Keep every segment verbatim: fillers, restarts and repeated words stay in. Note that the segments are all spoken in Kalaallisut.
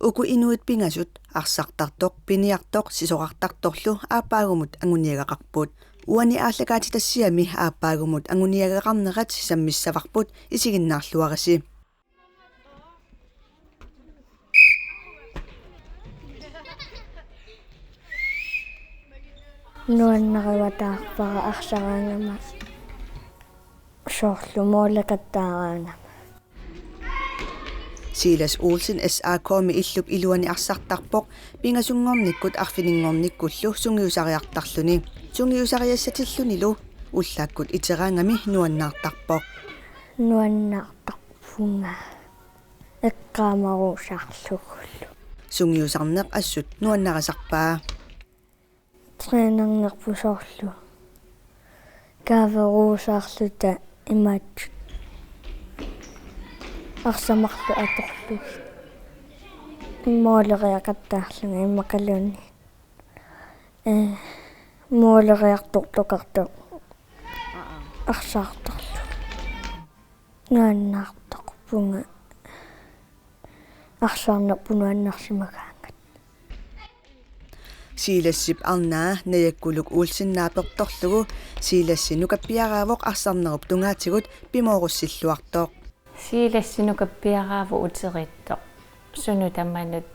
Uku inuit pingasut arsartartoq, piniartoq sisorartartorlu aappaagumut anguniagaqarput. Uani aallakaatitassiami aappaagumut anguniagaqarnerat sammissavarput, isiginnaarluarisi. Nuannarivataarpara arsaraangama, soorlu moolakattaaraangama. Silas Olsen S A K-mi illup iluani arsartarpoq, pingasunngornikkut arfininngornikkullu sungiusariartarluni. Sungiusariassatillunilu ullaakkut iteraangami nuannaartarpoq. Nuannaartarpunga eqqaamarusaarlugulu. Sungiusarneq assut nuannarisarpaa. Trænernerput soorlu kaaverusaarluta imaat arsaq marluk atorlugit. Mooleriaqattaarlunga immaqaluunniit. Ee, mooleriartortoqartoq arsartarlunga. Nuannaartarpunga arsarnerput nuannarsimagaangat. Silasip arnaa Najakkuluk Olsen naapertorlugu Silassi nukappiaraavoq arsarnerup tungaatigut pimoorussilluartoq. Silassi nukappiaraavoq uteriittoq. Sunut tamanut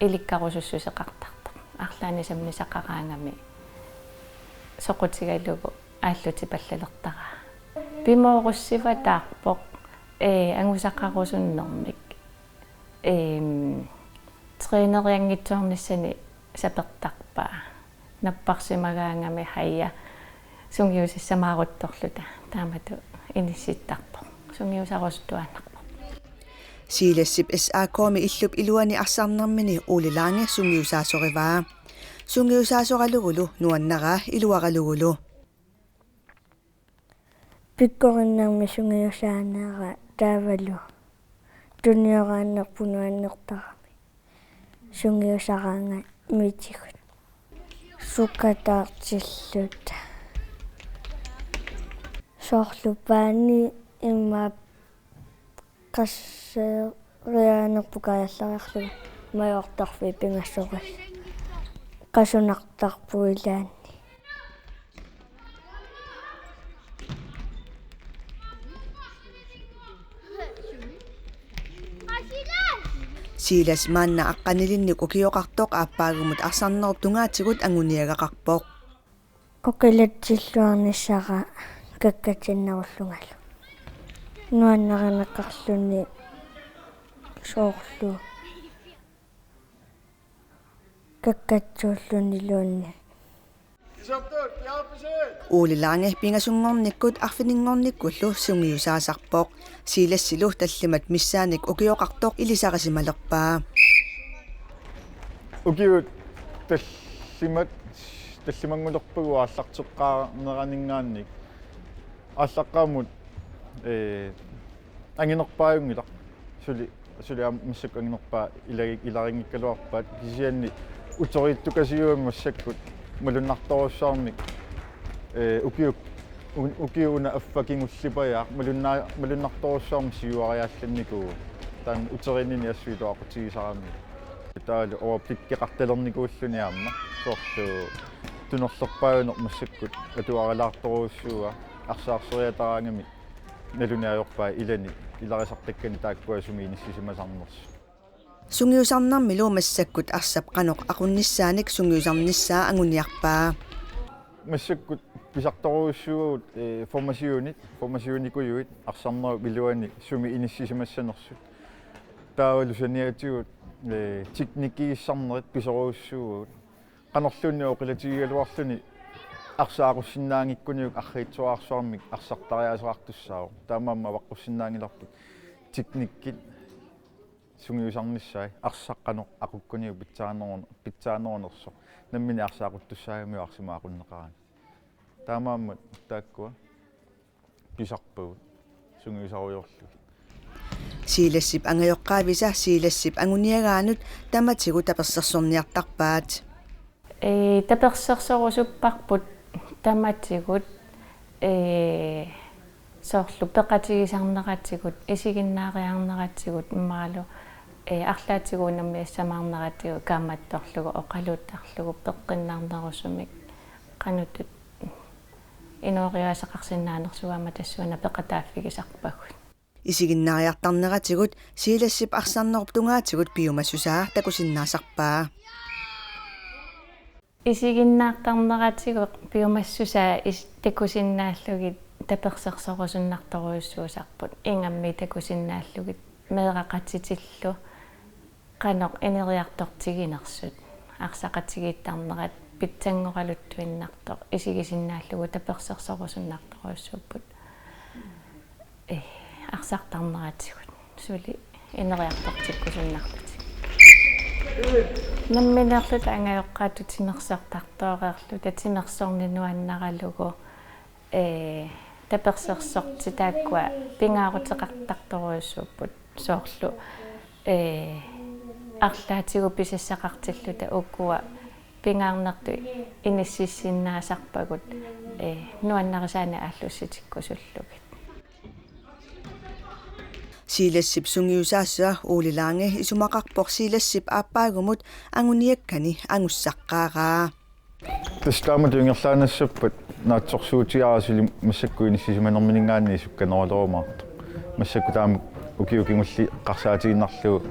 ilikkarusussuseqartartoq. Arlaannik sammisaqaraangami soqutigalugu aallutipallallertaraa. Pimoorussivataarpoq, ee, angusaqarusunnermik. Eem, trænerianngitsoornissani sapertarpaa. Napparsimagaangami haja sungiusassamaaruttorluta. Taamatut inissittarpoq. Sungiusarusuttuaannarpoq. Silasip S A K-mi illup iluani arsarnermini Ole Lange sungiusaasorivaa. Sungiusaasoralugulu nuannaraa iluaralugulu. Pikkorinnermi sungiusaanera taavalu tunioraannerput nuannertarami. Sungiusaraangat mitigut. Sukataartilluta. Soorlu paani immaqa qasseriaanerput kaajallariarlugu majuartarfiit pingasoris. Qasunartarput ilaanni. Silas maanna aqqanilinnik ukioqartoq aappaagumut arsarnerup tungaatigut anguniagaqarpoq. Oqilatsilluarnissara kakkatinnerullungalu. Nuannarineqarluni soorlu kakkatsuulluniluunniit. Ole Lange pingasunngornikkut arfininngornikkullu sungiusaasarpoq. Silassilu tallimat missaannik ukioqartoq ilisarisimalerpaa. Ukiut tallimat, tallimanngulerpagut aallarteqqaarneraninngaanniit aallaqqaammut, ee, anginerpaajunngilaq. Suli, suli aamma massakkut anginerpaaq ilagi-, ilarinngikkaluarpaat, kisianni uteriittukasiugami massakkut malunnartorujussuarmik, ee, ukiu-, un-, ukiup una affaa kingullipajaaq malunnaa-, malunnartorujussuarmik siuariaallannikuuvoq. Taanna uteriinnini assut iluaqutigisarami. Taavalu overblikkeqartalernikuulluni aamma. Soorlu tunerlerpaajuneq massakkut atuarilaartorujussuuaa, arsaarseriataraangamik nalunaajuppaa ilani ilarisartakkani taakkua sumi inissisimasarnersut. Sungiusarnermilu massakkut arsap qanoq aqunnissaanik sungiusarnissaa anguniarpaa. Massakkut pisartorujussuuvugut, ee, formationit, formationikujuit, arsarnerup iluani sumi inissisimassanersut. Taavalu saniatigut, ee, teknikkigisarnerit pisorujussuuvugut. Qanorluunniit oqilatigigaluarluni arsaq aqussinnaanngikkuniuk arriitsuararsuarmik arsartariaaseqartussaavoq. Taamaammat avaqqussinnaanngilarput teknikkit sungiusarnissai, arsaq qanoq aqukkuniuk pitsaaneruner-, pitsaanerunersoq. Nammineq arsaq aquttussaagamiuk arsamik aqunneqarani. Taamaammat taakkua pisarpagut sungiusarujoorlugit. Silasip angajoqqaavisa Silasip anguniagaanut tamatigut tapersersorniartarpaat. Ee, tapersersorusupparput tamatigut, ee, soorlu peqatigisarneratigut, isiginnaariarneratigut imalu Ee, arlaatigut unammiussamaarneratigut kaammattorlugu oqaluttarlugu peqqinnarnerusumik qanoq inooriaaseqarsinnaanersugut aamma tassuuna peqataaffigisarpagut. Isiginnaariartarneratigut Silasip arsarnerup tungaatigut piumassusaa takusinnaasarpaa. Isiginnaartarneratigut piumassusaa is-, takusinnaallugit tapersersorusunnartorujussuusarput, ingammik takusinnaallugit meeraqatitillu qanoq ineriartortiginersut, arsaqatigiittarnerat pitsanngoraluttuinnartoq isigisinnaallugu tapersersorusunnartorujussuupput. Ee, arsartarneratigut suli ineriartortikkusunnarlutik. Nammineerluta angajoqqaatut timersortartooreerluta timersorneq nuannaralugu, ee, tapersersortit taakkua pingaaruteqartartorujussuupput, soorlu, ee, arlaatigut pisassaqartilluta ukua pingaarnertut inississinnaasarpagut, ee, nuannarisaanik aallussitikkusullugit. Silasip sungiusaasa Ole Lange isumaqarpoq Silasip aappaagumut anguniakkani angussaqqaaraa. Tassa taamatut ingerlaannassappat naatsorsuutigaara suli massakkut inissisimanerminngaanniit sukkanerulerumaartoq. Massakkut taama ukiut kingulliit eqqarsaatigiinnarlugu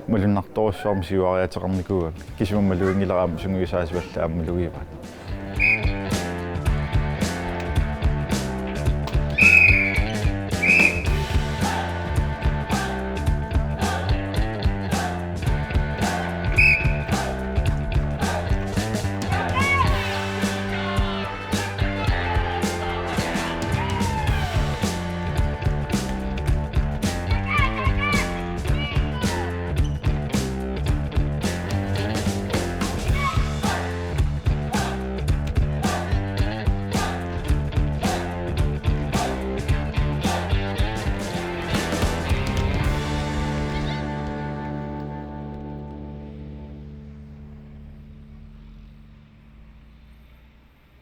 malunnartorujussuarmik siuariaateqarnikuugami. Kisima maluginngilara aamma sungiusaasa aamma malugivaat.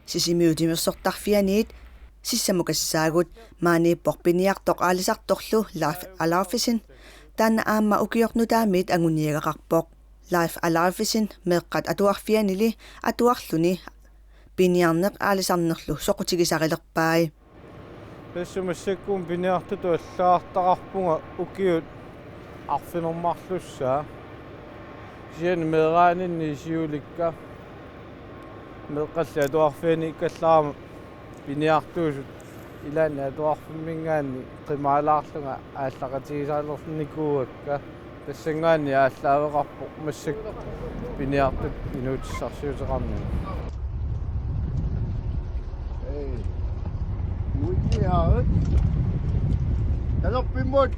Sisimiut timersortarfianniit sissamukassaagut, maaniippoq piniartoq aalisartorlu Leif Alaufesen. Taanna aamma ukioq nutaamit anguniagaqarpoq. Leif Alaufesen meeqqat atuarfiannili atuarluni piniarneq aalisarnerlu soqutigisarilerpai. Tassa massakkut piniartutut allagartaqarpunga ukiut arfineq-marlussaat. Kisianni meeraaninni siulikka meeqqalli atuarfianniikkallarama piniartuusut ilaanni atuarfimminngaanniit qimaalaarlunga aallaqatigisarnikuuakka. Tassanngaanniit aallaaveqarpoq massakkut piniartut inuutissarsiuteqarnini. Hey. Muikiarit. Talerpimmut.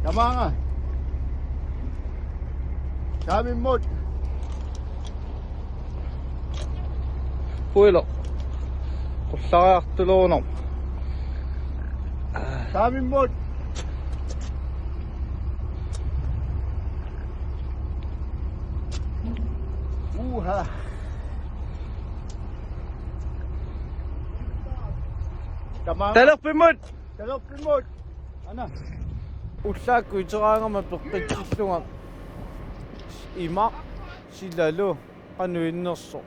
Tamaanga. Saamimmut. Puilo. Qullariartuluunaq. Saamimmut. Uha. Tamaanga. Talerpimmut. Talerpimmut. Ana. Ullaakkut iteraangama peqqitsillunga ima silalu qanoq innersoq.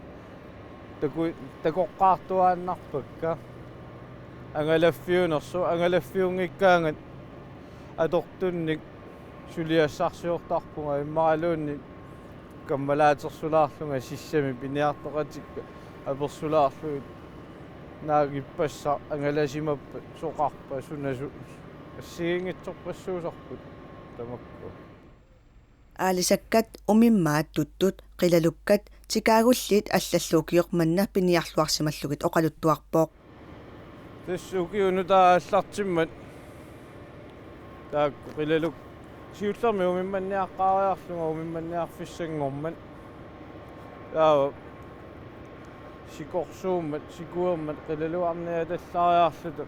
Taku-, takoqqaartuaannarpakka. Angalaffiunersoq, angalaffiunngikkaangat atortunnik suliassarsiortarpunga immaqaluunniit kammalaatersulaarlunga sissami piniartoqatikka apersulaarlugit naagippassaq angalasimappat soqarpa suna su-, assigiinngitsorpassuusarput tamakku. Aalisakkat, umimmaat tuttut, qilalukkat tikaagullit allallu ukioq manna piniarluarsimallugit oqaluttuarpoq. Tassa ukiut nutaat aallartimmat taakku qilaluk-, siullermik umimmanniaqqaariarlunga umimmanniarfissanngormat. Taava sikorsuummat, sikuermat qilalugarniatallariarluta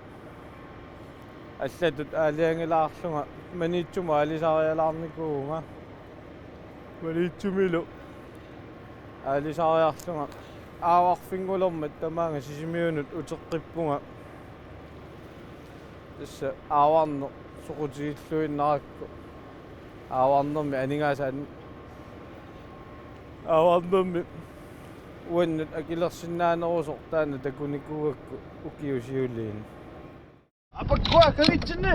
allatut aalajangilaarlunga Maniitsumut aalisarialaarnikuuvunga. Maniitsumilu aalisariarlunga aavarfinngulermat tamaanga Sisimiunut uteqqippunga. Tassa aavarneq soqutigilluinnarakku. Aavarnermi aningaasat an-, aavarnermi uannut akilersinnaanerusoq taanna takunikuugakku ukiut siuliini. Apakkua kagitsinni.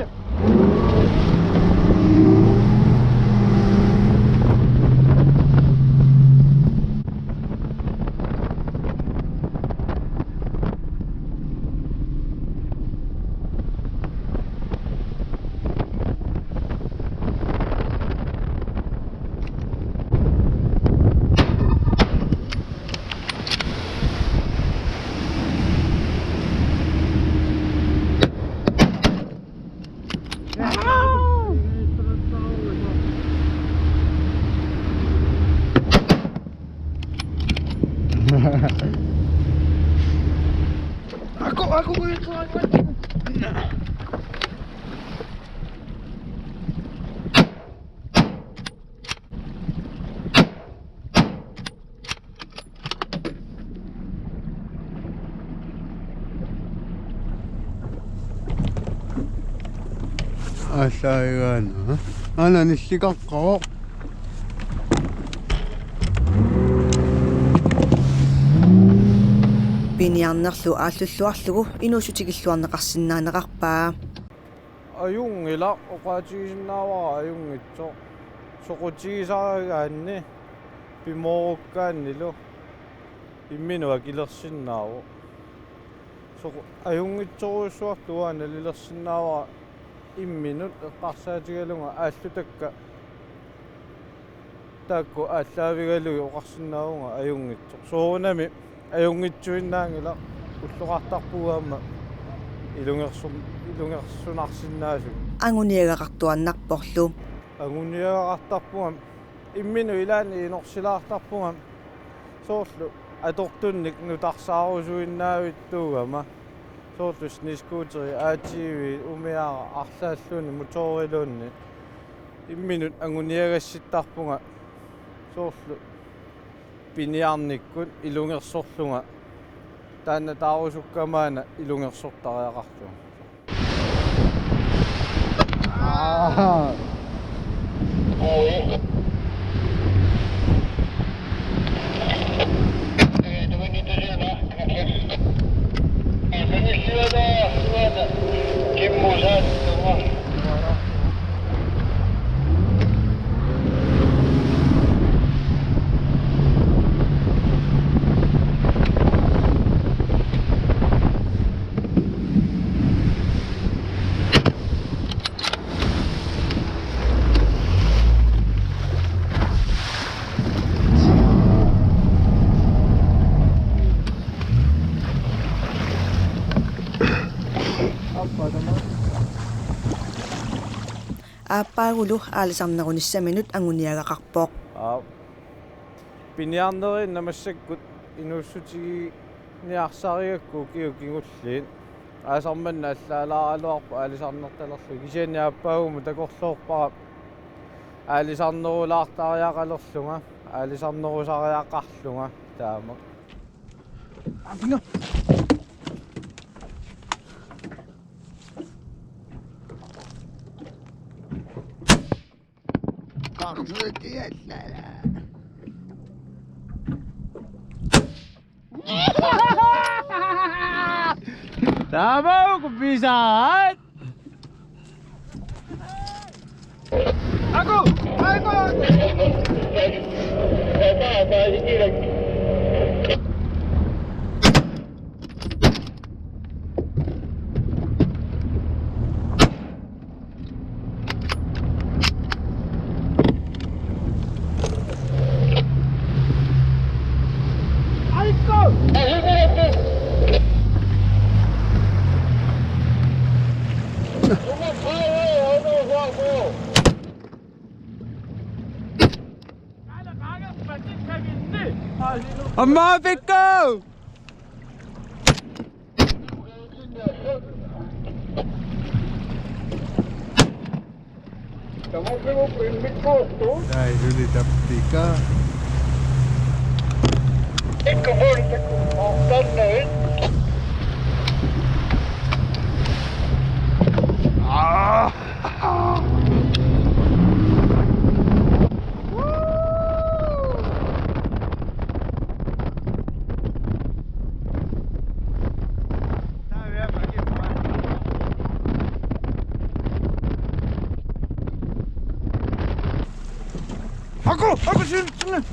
Aku, aku, aku, aku. Aallaavigaanni. Aana nillikaqqavoq. Piniarnerlu aallulluarlugu inuussutigilluarneqarsinnaanerarpaa. Ajunngilaq, oqaatigisinnaavara ajunngitsoq. Soqutigisarigaanni pimoorukkaannilu imminut akilersinnaavoq. Soqu-, ajunngitsorujussuartut uanga nalilersinnaavara imminut eqqarsaatigalunga aallutakka taakku aallaavigalugit oqarsinnaavunga ajunngitsoq. Soorunami ajunngitsuinnaanngilaq, ulloqartarpugut aamma ilungersun-, ilungersunarsinnaasut. Anguniagaqartuaannarporlu. Anguniagaqartarpunga imminut ilaanni inorsilaartarpunga soorlu atortunnik nutarsaarusuinnaavittuugama. Soorlu snescooteri, A T V, umiaq arlaalluunniit motoriluunniit. Imminut anguniagassittarpunga soorlu piniarnikkut ilungersorlunga. Taanna taarusukkama aana ilungersortariaqarlunga. Aa. Aappaagulu aalisarnerunissaminut anguniagaqarpoq. Aap. Piniarneriinnaat massakkut inuussutiginiarsarigakku ukiut kingulliit. Aasaq manna allaalaaraluarpoq aalisarnertalerlunga. Kisianni aappaagumut takorloorpara aalisarnerulaartariaqalerlunga, aalisarnerusariaqarlunga taama. Taamauk pisaat. Aku! Aku! Amma pikku! Dai, suli tappika. Ikku puoli takku. Tanna, eh? Haku, haku, syn, syn.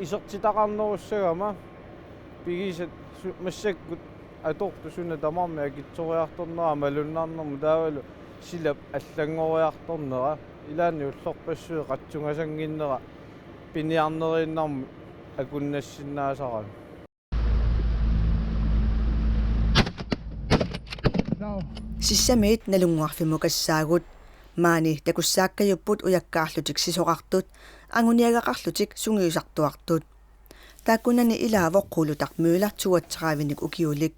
Isertitaqarnerussagama pigisat su-, massakkut atortut suna tamarmi akitsoriartornera malunnarnermut taavalu silap allanngoriartornera ilaanni ullorpassuit qatsungasannginnera piniarneriinnarmut akunnassinnaasarami. Sissamiit Nalunnguarfimmukassaagut. Maani takussaakkajupput ujakkaarlutik sisorartut, anguniagaqarlutik sungiusartuartut. Taakkunani ilaavoq Qulutaq Møller toogtredivenik ukiulik.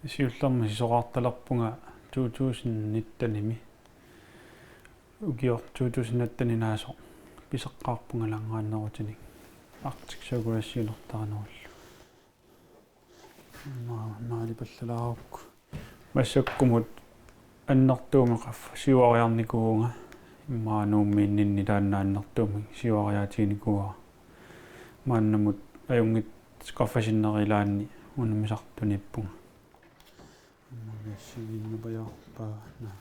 Siullermik sisorartalerpunga to tusind nittenimi. Ukioq to tusind atteninaasoq piseqqaarpunga langrennerutinik Arctic Circle Race siunertaranerullu. Ma-, maalipallalaarukku. Massakkumut annertuumik qaffa siuariarnikuuvunga. Immaqa Nuummiinninni taanna annertuumik siuariaatiginikuuara. Maannamut ajunngitsumik qaffasinnerup ilaanni unammisartuniippunga. Aamma nassigiinnapajaarpaa, naa.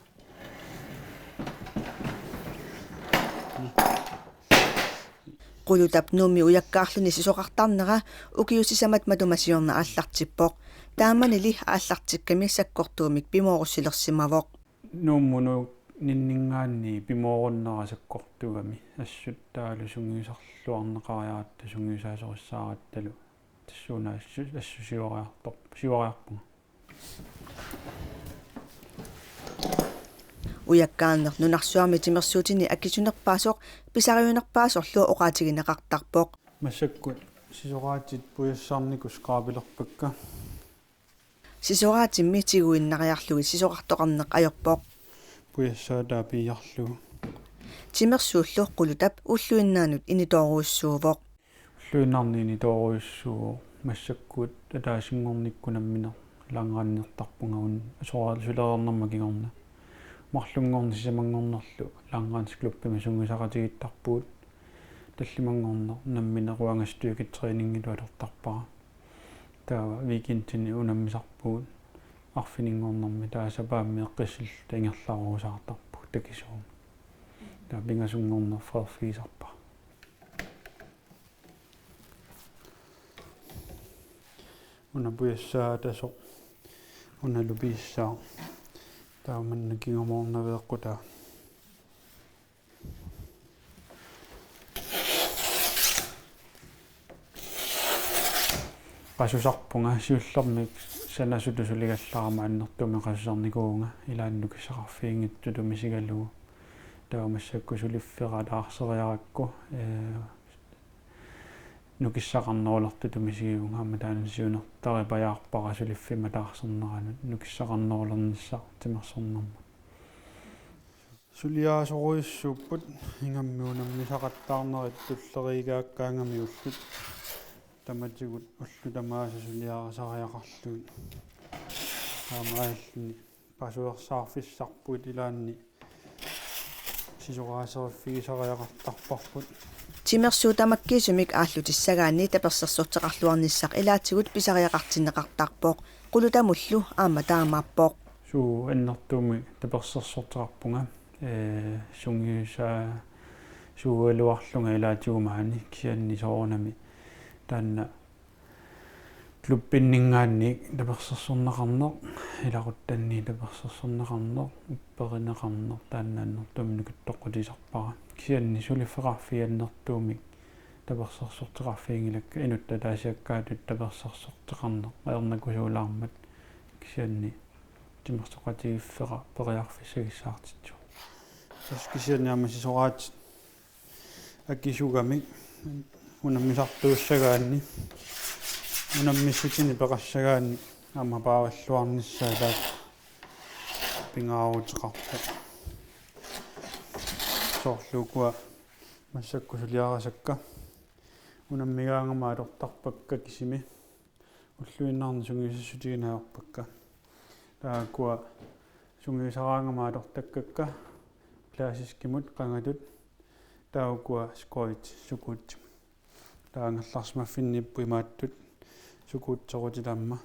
Qulutap Nuummi ujakkaarluni sisorartarnera ukiut sisamat matuma siorna aallartippoq. Taamanili aallartikkami sakkortuumik pimoorussilersimavoq. Nuummunut ninninngaanniit pimoorunnera sakkortuugami. Assut taavalu sungiusarluarneqariaratta sungiusaasorissaarattalu. Tassuuna assu-, assut siuariartor-, siuariarpunga. Ujakkaarneq nunarsuarmi timersuutini akisunerpaasoq pisariunerpaasorlu oqaatigineqartarpoq. Massakkut sisoraatit pujassaarnikut skraabilerpakka. Sisoraatimmi tiguinnariarlugit sisorartoqarneq ajorpoq. Pujassaataa piiarlugu. Timersuullu Qulutap ulluinnaanut initoorujussuuvoq. Ulluinnarni initoorujussuuvoq, massakkut ataasinngornikkut nammineq langrennertarpunga una asoraa-, sulereernerma kingorna. Marlunngorneq sisamanngornerlu langrendsklubbimi sungiusaqatigiittarpugut. Tallimanngorneq nammineq uanga styrketræningilu atortarpara. Taava weekendini unammisarpugut. Arfininngornermi taava sapaammi eqqissilluta ingerlaruusaartarpugut takisuumik. Taava pingasunngorneq freerfigisarpara. Una pujassaatasoq, unalu piissaaq. Taava manna kingumoornaveeqqutaa. Qasusarpunga siullermik sanasutut suligallarama annertuumik qasusarnikuuvunga ilaanni nukissaqarfiginngitsutut misigalugu. Taava massakkut suliffera ataarseriarakku, ee, nukissaqarnerulertutut misigivunga, aamma taanna siunertaripajaarpara suliffimmi ataarserneranut nukissaqarnerulernissaq timersornermut. Suliaasorujussuupput ingammik unammisaqattaarnerit tulleriigaakkaangamik ullut tamatigut ullut tamaasa suliarisariaqarlugit. Taamaalilluni pasuersaarfissarpugut ilaanni sisoraaseriffigisariaqartarparput. Timersuut tamakkiisumik aallutissagaanni tapersersorteqarluarnissaq ilaatigut pisariaqartinneqartarpoq, Qulutamullu aamma taamaappoq. Suu annertuumik tapersersorteqarpunga, ee, sungiusaa-, suugaluarlunga ilaatigut maani kisianni soorunami taanna klubbinninngaanniit tapersersorneqarneq, ilaquttanniit tapersersorneqarneq, upperineqarneq, taanna annertuumik nukittoqqutisarpara. Kisianni suliffeqarfiit annertuumik tapersersorteqarfiginngilakka, inuttut ataasiakkaatut tapersersorteqarneq ajornakusuulaarmat, kisianni timersoqatigiiffera periarfissagissaartitsivoq. Tassa kisianni aamma sisoraatit akisugamik unammisartuussagaanni, unammissutinik peqassagaanni aamma paarilluarnissaa taakku pingaaruteqarpoq. Soorlu ukua massakkut suliarisakka Unammigaangama atortarpakka kisimi. Ulluinnarni sungiusassutigineq ajorpakka. Taakkua sungiusaraangama atortakkakka klassiskimut qangatut, taakkua squat sukuutsimut. Taava angerlarsimaffinniippoq imaattut sukuutserutilaamma.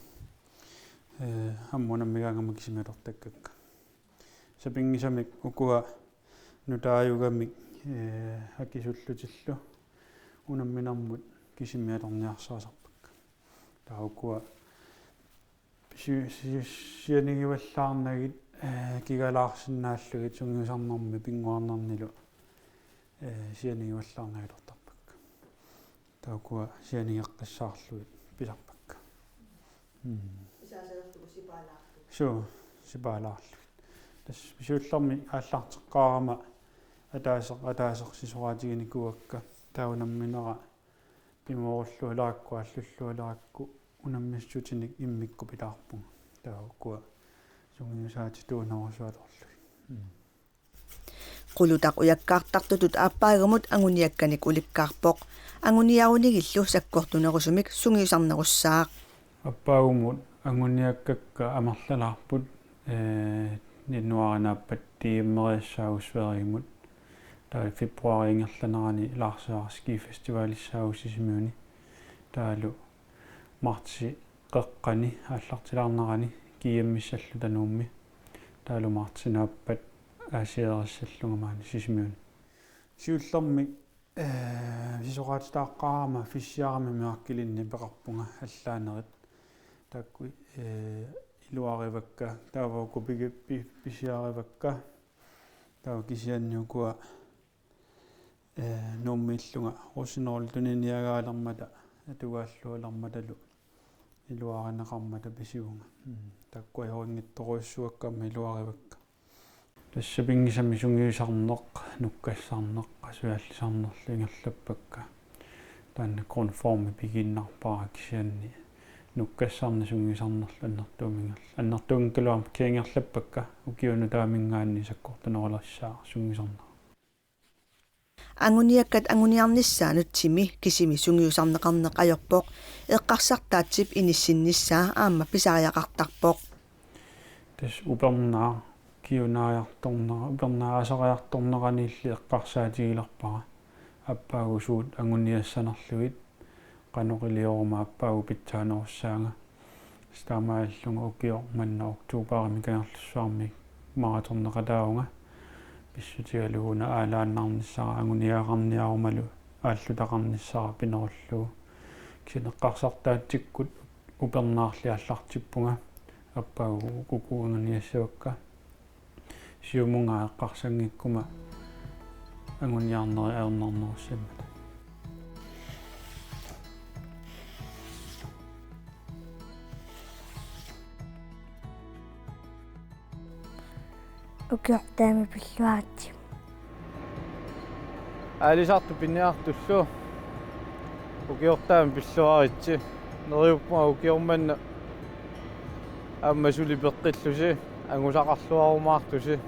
Eh, aamma unammigaangama kisimi atortakkakka. Sapinngisamik ukua nutaajugamik, eh, akisullutillu unamminermut kisimi atorniarsarisarpakka. Taava ukua si-, si-, sianigivallaarnagit, eh, kigalaarsinnaallugit sungiusarnermi pinnguarnernilu, eh, sianigivallaarnagit atortarpakka. Taakkua sianigeqqissaarlugit pisarpakka. Mm. Isaasalerlugu sipaalaarlugu. Suu, sipaalaarlugit. Tassa siullermik aallarteqqaarama ataaseq, ataaseq sisoraatiginikuuakka. Taava unamminera pimoorullualerakku, aallullualerakku unammissutinik immikkut pilaarpunga. Taakkua sungiusaatituunerusualerlugit. Mm. Qulutaq ujakkaartartutut aappaagumut anguniakkanik ulikkaarpoq. Anguniarunigillu sakkortunerusumik sungiusarnerussaaq. Aappaagumut anguniakkakka amerlalaarput, eh, januaari naappat D M-eriassaagut Sverigimut. Taava februaari ingerlanerani Lars Ski Festivalissaagut Sisimiuni. Taavalu martsi qeqqani aallartilaarnerani G M-issalluta Nuummi. Taavalu martsi naappat Aasiaterissallunga maani Sisimiuni. Siullermik, eh, sisoraatitaaqqaarama Fischerimi miraakkilinni peqarpunga allaanerit. Taakku, eh, iluarivakka, taava uku pigi-, pi-, pisiarivakka. Taava kisianni ukua, eh, Nuummiillunga Rosenholdt tuniniagaalermata, atugaallualermatalu iluarineqarmata pisivunga. Mm, taakkua ajorinngitsorujussuakka aamma iluarivakka. Tassa sapinngisamik sungiusarneq, nukkassarneq, qasujallisarnerlu ingerlappakka. Taanna grundformi pigiinnarpara kisianni nukkassarneq sungiusarnerlu annertuumik ingerl-, annertuunngikkaluarpoq, kisianni ingerlappakka ukiup nutaaminngaanniit sakkortunerulissaaq sungiusarnera. Anguniakkat anguniarnissaannut timi kisimi sungiusarneqarneq ajorpoq, eqqarsartaatsip inissinnissaa aamma pisariaqartarpoq. Tassa upernaaq kiunaajartornera, upernaaq aasariartorneraniilli eqqarsaatigilerpara. Aappaagu suut anguniassanerlugit, qanoq ilioruma aappaagu pitsaanerussaanga. Tassa taamaalillunga ukioq manna oktobarimi Kangerlussuarmi maratonneqataavunga. Pissutigalugu una aalaannarnissara anguniagaqarniarumalu aallutaqarnissara pinerullugu. Kisianni eqqarsartaatsikkut upernaarli aallartippunga, aappaagu uku anguniassavakka. Siumunnga eqqarsanngikkumma anguniarneri ajornarnerussammata. Ukioq taama pilluaritsi. Aalisartut piniartullu. Ukioq taama pilluaritsi. Neriuppunga ukioq manna aamma suli peqqillusi, angusaqarluarumaartusi.